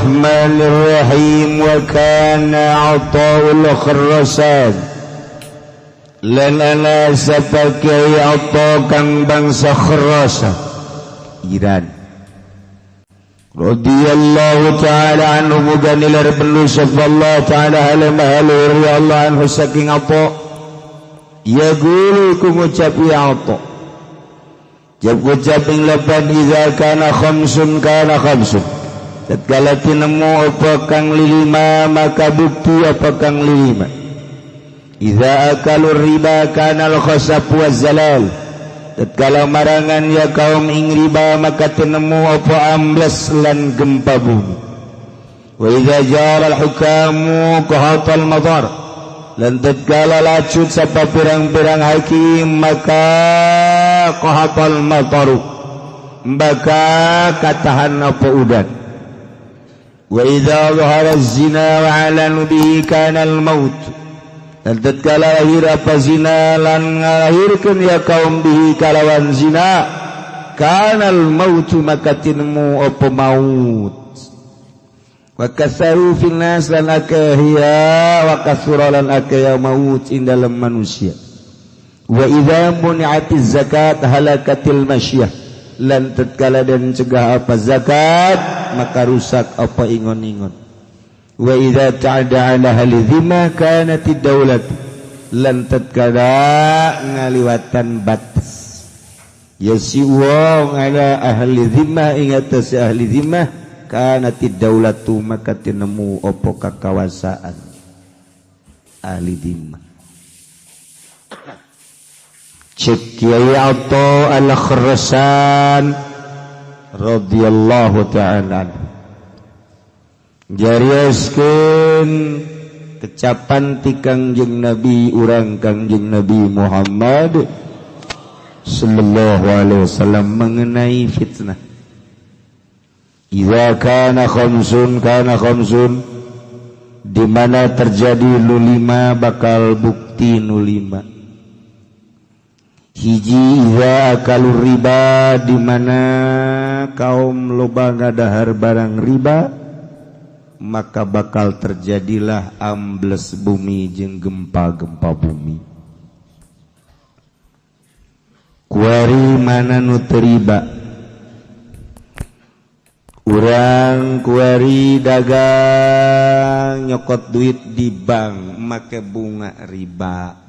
Bismillahirrahmanirrahim. Wa kana Athaul Khurasan lan ana sapa Kiai Atha kang bangsa Khurasan, Iran, radhiyallahu taala anhu, muga nilar perlu sapa Allah taala haluhur ya Allah anhu saking apa ya gulu ku ngucap ya Atha. Jab ngucap ing lapan iza kana khamsun kana khamsun. Tatkala tinemu apa kang lilima, maka bukti apa kang lilima. Iza akalu riba kana al khasaf wa zalal. Tatkala marangan ya kaum ing riba, maka tinemu apa ambles lan gempa bumi. Wa iza jara al hukamu qahatal madar. Lan tatkala lacut sapa pirang-pirang hakim, maka qahatal mataru, maka katahan apa udan. Wa idza zahara zina wa alanu bihi kana al maut. Dan tatkala lahir apa zina lan ngalahirkeun ya kaum bihi kalawan zina, kana al maut, maka tinemu apa maut. Wa kasaru fil nas lan akeh ya wa kasura lan akeh ya maut ing dalam manusia. Wa idza muni'atiz zakat halakatil masyah. Lan tatkala dan cegah apa zakat, maka rusak apa ingon-ingon. Wa idza ta'ada ala ahli dhimma kanatid daulat. Lan tatkala ngaliwatan batas ya si wong ala ahli dhimmah ing atas ahli dhimmah, kanatid daulatu, maka tinemu opo kakawasaan ahli dhimmah. Cek Kiai Atha Al-Khurasan radhiyallahu ta'ala jarioskeun kecapan ti Kangjeng Nabi urang, Kangjeng Nabi Muhammad sallallahu alaihi wasallam, mengenai fitnah. Idza kana khamsun kana khamsun, di mana terjadi nu lima bakal bukti nu lima. Hiji, idza akalu riba, di mana kaum loba ngadahar barang riba, maka bakal terjadilah ambles bumi jeung gempa-gempa bumi. Kuari mana nu teu riba? Urang kuari dagang, nyokot duit di bank make bunga riba.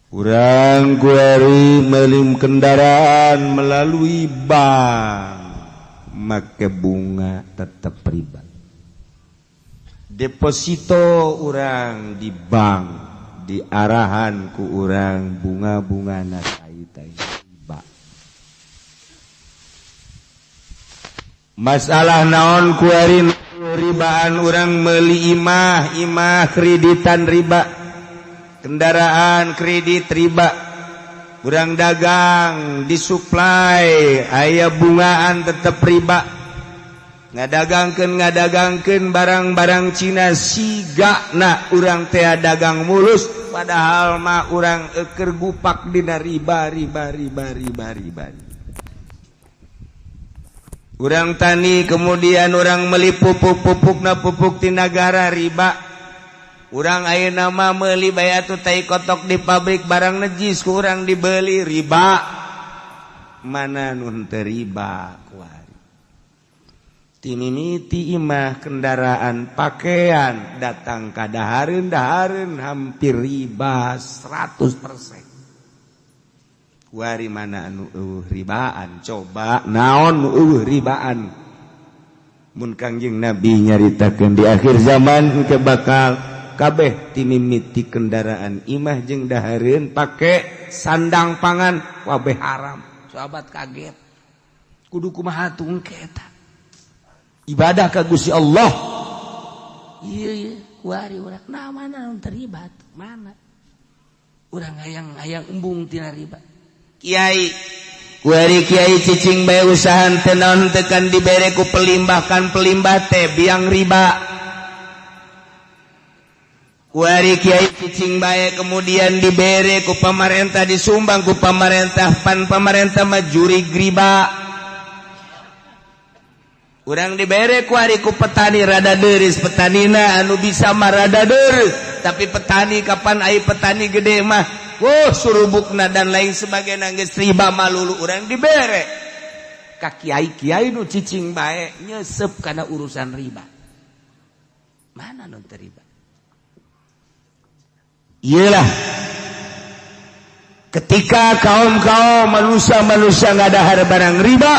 Urang kuari meuli kendaraan melalui bank make bunga, tetap riba. Deposito urang di bank diarahan ku urang bunga-bunga na riba. Masalah naon kuari ribaan? Urang meli imah, imah kreditan riba, kendaraan kredit riba. Urang dagang disuplai aya bungaan, tetap riba. Ngadagangkeun barang-barang Cina, siga na urang teh dagang mulus, padahal mah urang eker gupak dina riba, riba, riba, riba, riba. Urang tani, kemudian urang meli pupuk, pupuk na pupuk ti nagara, riba. Urang ayeuna mah meuli bayatu tai kotok di pabrik, barang najis ku urang dibeli, riba. Mana nu henteu riba kuari? Timimiti imah, kendaraan, pakaian, datang ka dahareun, dahareun hampir riba 100%. Kuari mana anu euweuh ribaan? Coba, naon nu euweuh ribaan? Mun Kangjeng Nabi nyaritakeun di akhir zaman ke bakal kabeh timimiti kendaraan, imah jeung dahareun, pake sandang pangan, kabeh haram. Sahabat kaget, kudu kumaha atuh eta ibadah ka Gusti Allah? Iya iya, kuari urang nah mana nu terlibat? Mana urang hayang hayang embung tina riba? Kiai kuari, kiai cicing bae usahan teu naon tekan dibere ku pelimbah, kan pelimbah teh biang riba. Kuari kiai cicing bae, kemudian dibere ku pamarentah, disumbang ku pamarentah, pan pamarentah mah jurig riba. Urang dibere kuari ku petani rada deris, petanina anu bisa mah rada deris, tapi petani kapan ai petani gede mah, wah, surubukna dan lain sebagainya geus riba malulu. Urang dibere ka kiai-kiai nu cicing bae nyesep kana urusan riba. Mana nu teu riba? Iyalah, ketika kaum-kaum manusia-manusia ngadahar barang riba,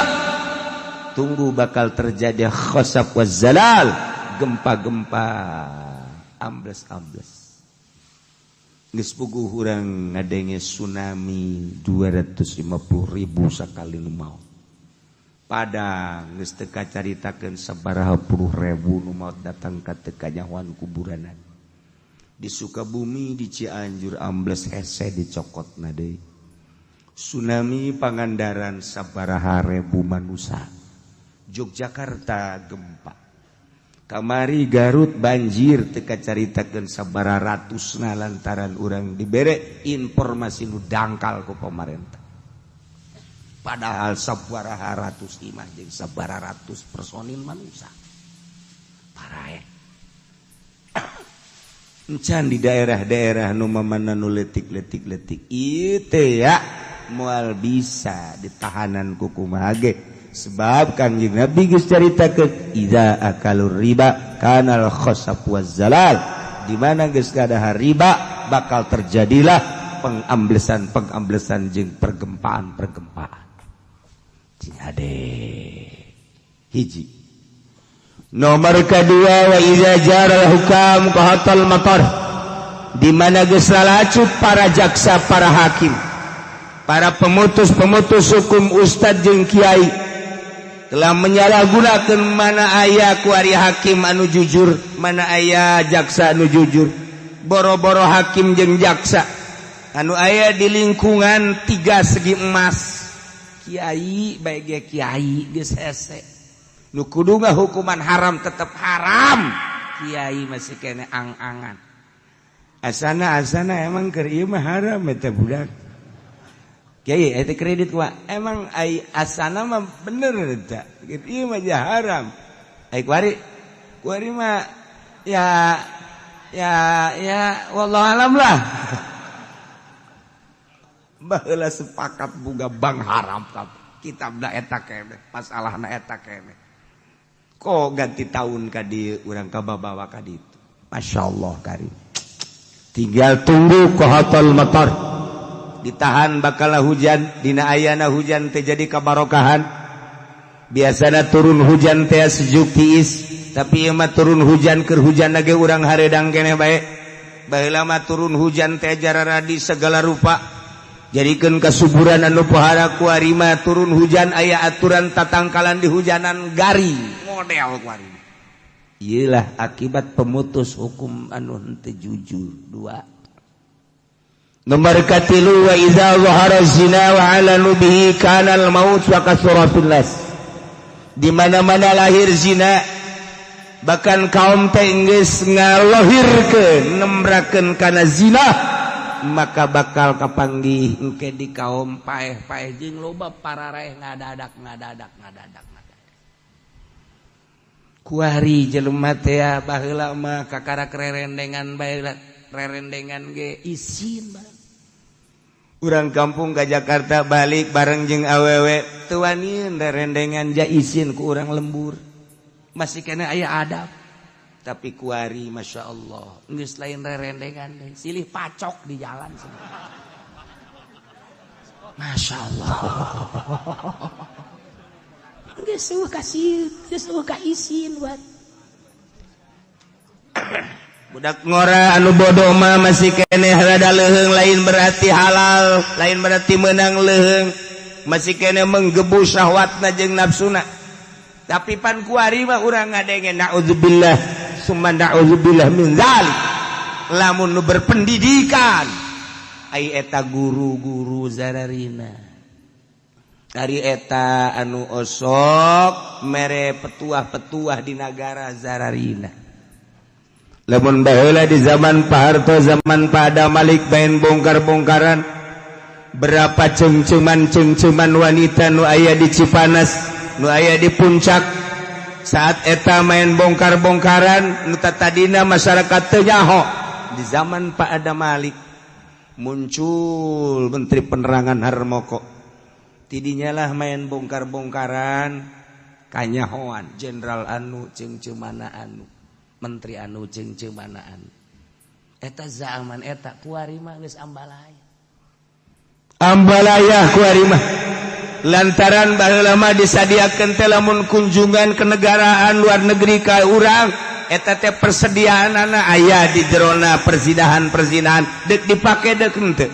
tunggu bakal terjadi khosaf waz zalal, gempa-gempa, ambles-ambles. Geus puguh urang ngadenge tsunami 250 ribu sakali nu maot. Padang geus teu kacaritakeun sabaraha puluh ribu nu maot datang ka teu kanyahoan kuburanan. Di Sukabumi, di Cianjur ambles hese dicokotna deui. Tsunami Pangandaran sabaraha ribu manusia. Yogyakarta gempa, kamari Garut banjir teu kacaritakeun sabaraha ratusna lantaran urang dibere informasi nu dangkal ku pemerintah. Padahal sabaraha ratus imah jeung sabaraha ratus personil manusia paraeh. Encan di daerah-daerah nu mamana nu leutik-leutik leutik ieu teh ya moal bisa ditahanan ku kumaha ge, sebab Kangjeng Nabi geus caritakeun, idza akalur riba kanal khasaf waz zalal. Di mana geus kadahar riba, bakal terjadilah pengamblesan-pengamblesan jeung pergempaan-pergempaan. Cing hade. Hiji. Nomor kedua, wa idza jaral hukam qahatal matar. Di mana geus lalacut para jaksa, para hakim, para pemutus-pemutus hukum, ustad jeung kiai telah menyalahgunakan. Mana aya kuari hakim anu jujur? Mana aya jaksa anu jujur? Boro-boro hakim jeung jaksa anu aya di lingkungan tiga segi emas, kiai baik ge kiai geus hese. Nu kudu hukuman haram tetap haram, kiai masih kene ang-angan, asana asana emang keur ieu mah haram eta budak. Kiai eta kredit wa emang ai asana mah bener eta gitu, ieu mah haram. Ai kuari kuari mah ya ya ya, wallahu alam lah. Baheula sepakat buga bank haram, kitabna eta kene, masalahna eta kene. Kok ganti tahun ka dieu urang kababawa ka ditu? Masyaallah karim. Tinggal tunggu qahatal matar, ditahan bakal hujan. Dina ayana hujan teh jadi kabarokahan. Biasana turun hujan teh sejuk tiis, tapi ieu mah turun hujan keur hujan lagi urang haredang keneh bae. Baheula mah turun hujan teh jararadi segala rupa, jadikeun kasuburan anu pohara. Kuari mah turun hujan aya aturan tatangkalan di hujanan garing model kuari. Iyalah akibat pemutus hukum anu henteu jujur. Dua. Nomor katilu, wa idza zahara zina wa alanu bihi kana al maut wa kasura fil nas. Di mana-mana lahir zina, bahkan kaum teh geus ngalohirkeun nembrakeun kana zina, maka bakal kapanggih engke di kaum paeh-paeh jeung loba pararaeh ngadadak ngadadak ngadadak. Kuari jelema teh baheula mah kakara rerendengan bae, rerendengan ge isin bae. Urang kampung ke Jakarta balik bareng jeung awewe teu wanian rerendengan, ja isin ku urang lembur, masih kena aya adab. Tapi kuari masya Allah geus lain rerendengan deui, silih pacok di jalan. Masya Allah, geus eueuh kasih, geus eueuh ka isin buat budak ngora. Anu bodoh mah masih keneh rada leuheung, lain berarti halal, lain berarti menang leuheung, masih keneh menggebu syahwatna jeung nafsuna. Tapi pan kuari mah urang ngadenge, naudzubillah summa naudzubillah min zalik. Lamun nu berpendidikan, ai eta guru-guru zararina dari eta anu osok mere petuah-petuah di nagara zararina. Lamun baheula di zaman Pak Harto, zaman Pak Adam Malik main bongkar-bongkaran, berapa cengceman-cengceman wanita nu aya di Cipanas, nu aya di Puncak. Saat eta main bongkar-bongkaran nu tadina masyarakat teu nyaho. Di zaman Pak Adam Malik muncul Menteri Penerangan Harmoko, tidinya lah main bongkar-bongkaran kanyahoan jenderal anu jeung mana anu, menteri anu jeung mana anu. Eta zaman eta kuari mah geus ambalaya, ambalaya kuari mah, lantaran baheula mah disadiakeun teh lamun kunjungan kenegaraan luar negeri ka urang eta teh persediaanana aya di jerona perzinahan-perzinahan, dek dipake dek henteu.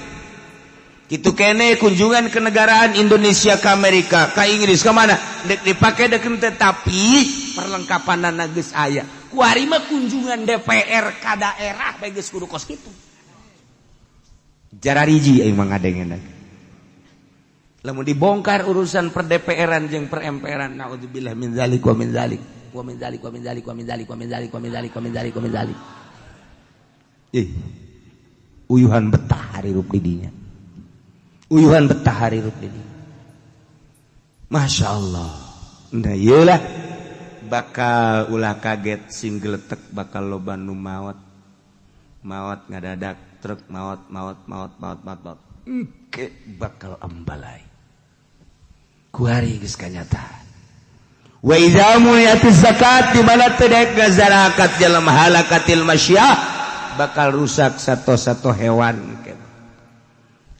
Kitu kene kunjungan kenegaraan Indonesia ke Amerika, ke Inggris, ke mana, dek dipake dek henteu, tapi perlengkapanana geus aya. Kuari mah kunjungan DPR ka daerah bae geus kudu kos kitu. Jarariji aing mah ngadengena. Lamun dibongkar urusan per DPR-an jeung per MPR-an, naudzubillah min zalik wa min zalik wa min zalik wa min zalik wa min zalik wa min zalik wa min zalik wa min zalik wa min zalik. Ih. Uyuhan betah hirup di dinya. Uyuhan betah hirup di dinya. Masya Allah. Nah, iyalah bakal ulah kaget sing geletek, bakal loba nu maot. Maot ngadadak truk, maot maot maot maot maot maot. Engke bakal ambalai. Kuari geus kanyataan. Wa idza muni'atiz zakat, di mana teu daek ngazarakat jelema, halakatil masyah, bakal rusak sato-sato hewan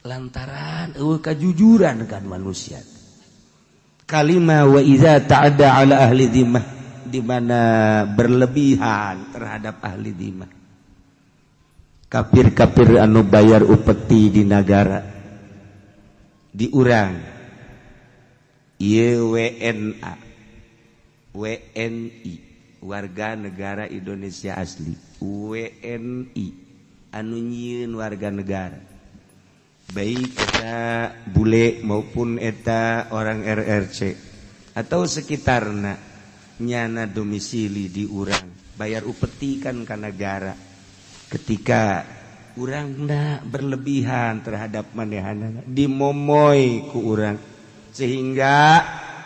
lantaran eueuh kajujuran kan manusia. Kalima wa idza ta'adda ala ahli dhimmah, di mana berlebihan terhadap ahli dhimmah, kafir-kafir anu bayar upeti di negara di urang ieu, WNA, WNI, warga negara Indonesia asli, WNI anu nyieun warga negara, baik eta bule maupun eta orang RRC atau sekitarna, nyana domisili di urang, bayar upeti kan ka negara. Ketika urangna berlebihan terhadap manehanana, dimomoy ku urang, sehingga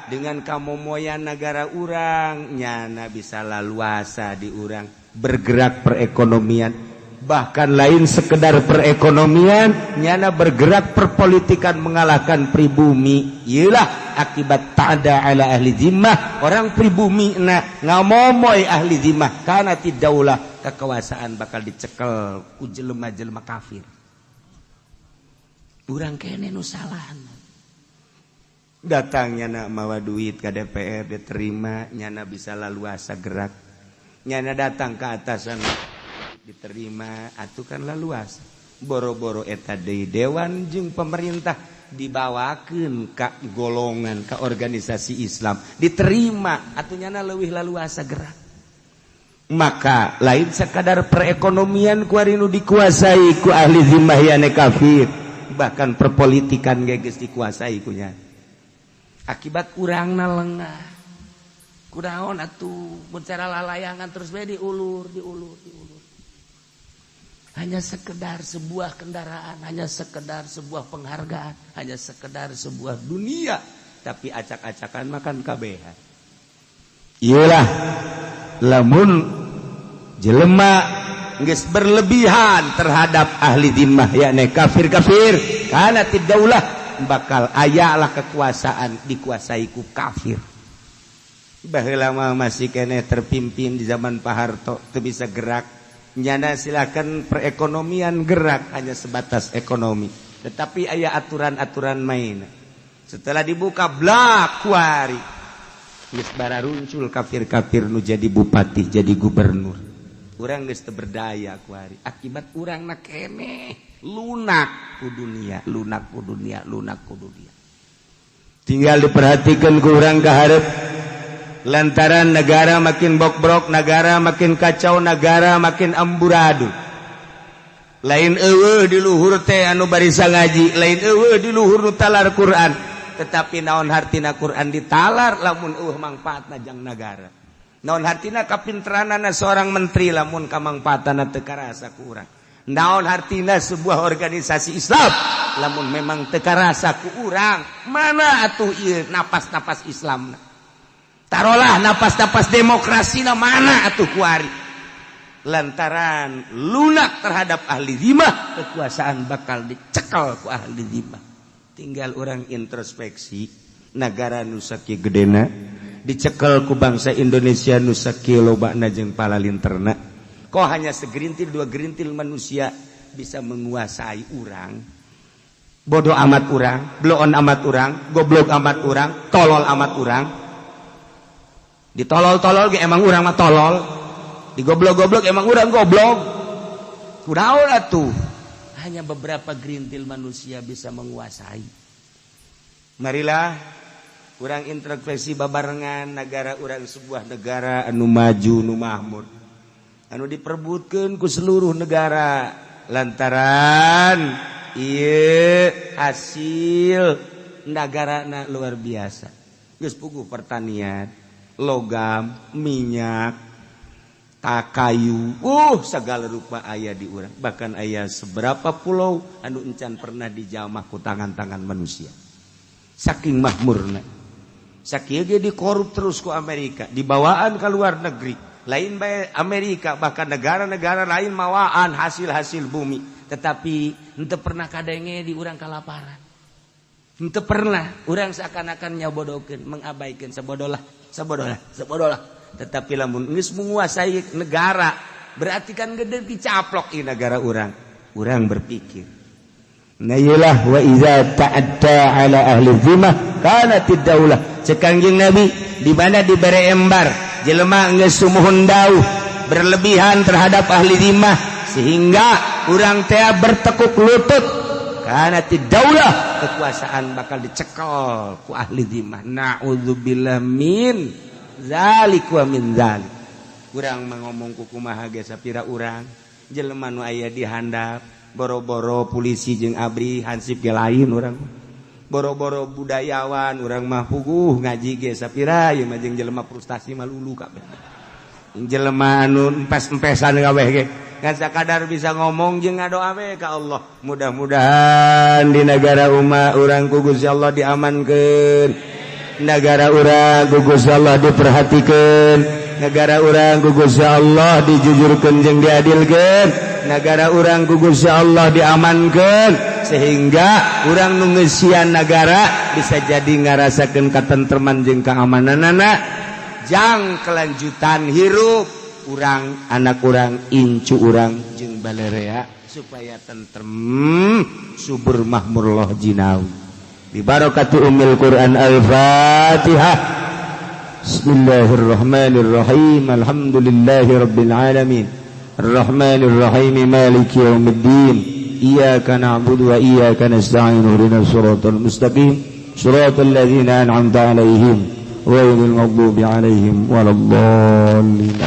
dengan kamomoyan negara urang nyana bisa laluasa di urang bergerak perekonomian. Bahkan lain sekedar perekonomian, nyana bergerak perpolitikan mengalahkan pribumi. Iyalah akibat ta'ada ala ahli zimmah, orang pribumi na ngamomoy ahli zimmah, karena tidaulah kekuasaan bakal dicekel ku jelema-jelema kafir. Urang kene nu salah. Datang nyana mawa duit ke DPR, diterima, nyana bisa laluasa gerak. Nyana datang ke atasan diterima, atuh kan laluasa. Boro-boro eta deui, dewan jeung pemerintah dibawakeun ka golongan, ka organisasi Islam diterima, atuh nyana leuwih laluasa gerak. Maka lain sekadar perekonomian kuari nu dikuasai ku ahli zimmah yane kafir, bahkan perpolitikan ge geus dikuasai kunya akibat urangna lengah. Kunaon atuh mun cara lalayangan terus bae diulur, diulur, diulur. Hanya sekedar sebuah kendaraan, hanya sekedar sebuah penghargaan, hanya sekedar sebuah dunia, tapi acak-acakan makan kabehan. Iyalah lamun jelema geus berlebihan terhadap ahli zimmah yakni kafir-kafir, kana tidaulah bakal ayalah kekuasaan dikuasai ku kafir. Baheula mah masih keneh terpimpin di zaman Pak Harto teu bisa gerak. Nyana silakan perekonomian gerak hanya sebatas ekonomi, tetapi aya aturan-aturan main. Setelah dibuka blak kuari geus bararuncul kafir-kafir nu jadi bupati, jadi gubernur. Urang geus teu berdaya kuari akibat urangna keneh lunak ku dunia, lunak ku dunia, lunak ku dunia. Tinggal diperhatikan ku urang ka hareup, lantaran negara makin bokbrok, negara makin kacau, negara makin amburadul. Lain eueuh di luhur teh anu barisa ngaji, lain eueuh di luhur nu talar Quran, tetapi naon hartina Quran ditalar lamun eueuh mangfaatna jang nagara? Naon hartina kapinteranana seorang menteri lamun kamangfaatana teu karasa ku urang? Naon hartina sebuah organisasi Islam lamun memang teu karasa ku urang? Mana atuh ieu napas-napas Islamna? Tarolah napas-napas demokrasi na mana atuh kuari. Lantaran lunak terhadap ahli zimah, kekuasaan bakal dicekal ku ahli zimah. Tinggal urang introspeksi, negara nu sakieu gedena dicekel ku bangsa Indonesia nu sakieu lobana jeung palalinterna. Kok hanya segerintil dua gerintil manusia bisa menguasai urang? Bodoh amat urang, bloon amat urang, goblok amat urang, tolol amat urang. Ditolol-tolol ge emang urang mah tolol, digoblok-goblok emang urang goblok. Kunaon atuh? Hanya beberapa gerintil manusia bisa menguasai. Marilah urang introspeksi babarengan negara urang, sebuah negara anu maju, nu makmur, anu diperbutkan ku seluruh negara lantaran ieu hasil negara luar biasa. Geus puguh pertanian, logam, minyak, tak kayu, segala rupa aya di urang. Bahkan aya seberapa pulau anu encan pernah dijamah ku tangan-tangan manusia, saking makmurna. Sakieu ge dikorup terus ku Amerika, dibawaan ke luar negeri. Lain bae Amerika, bahkan negara-negara lain mawaan hasil-hasil bumi, tetapi henteu pernah kadenge di urang kalaparan. Henteu pernah. Urang seakan-akan nyabodokeun, mengabaikan, sabodolah, sabodolah, sabodolah. Tetapi lamun geus menguasai negara, berarti kan gede dicaplok di negara urang. Urang berpikir, nah, iyalah, wa iza ta'adda ala ahli zimmah kanatid daulah. Cek Kangjeng Nabi, di mana dibere embar jelema geus sumuhun dauh berlebihan terhadap ahli zimmah sehingga urang teh bertekuk lutut, kanatid daulah, kekuasaan bakal dicekel ku ahli zimmah. Na'udzubillah min zalik wa min zalik. Urang mah ngomong ku kumaha ge, sapira urang jelema nu aya di handap, boro-boro polisi jeung ABRI, hansip ge lain urang. Boro-boro budayawan, urang mah puguh ngaji ge sapira. Ieu mah jeung jelema frustasi mah lulu kabeh. Jelema anu empes-empesan kabeh ge ngan sakadar bisa ngomong jeung ngadoa we ka Allah. Mudah-mudahan di negara umat urang ku Gusti Allah diamankeun, negara urang ku Gusti Allah diperhatikeun, negara urang ku Gusti Allah dijujurkeun jeung diadilkeun, negara urang ku Gusti Allah diamankeun, sehingga urang nu ngeusian negara bisa jadi ngarasakeun katentreman jeung keamananana jang kelanjutan hirup urang, anak urang, incu urang jeung balerea, supaya tentrem, subur, makmur, loh jinawi. Bi barakati ummil Quran. Al-Fatihah. Bismillahirrahmanirrahim. Alhamdulillahi rabbil alamin, Arrahmanirrahim, maliki yaumiddin, iyyaka na'budu wa iyyaka nasta'in, ihdinas siratal mustaqim, siratal ladzina an'amta 'alaihim, ghairil maghdubi 'alaihim waladdallin.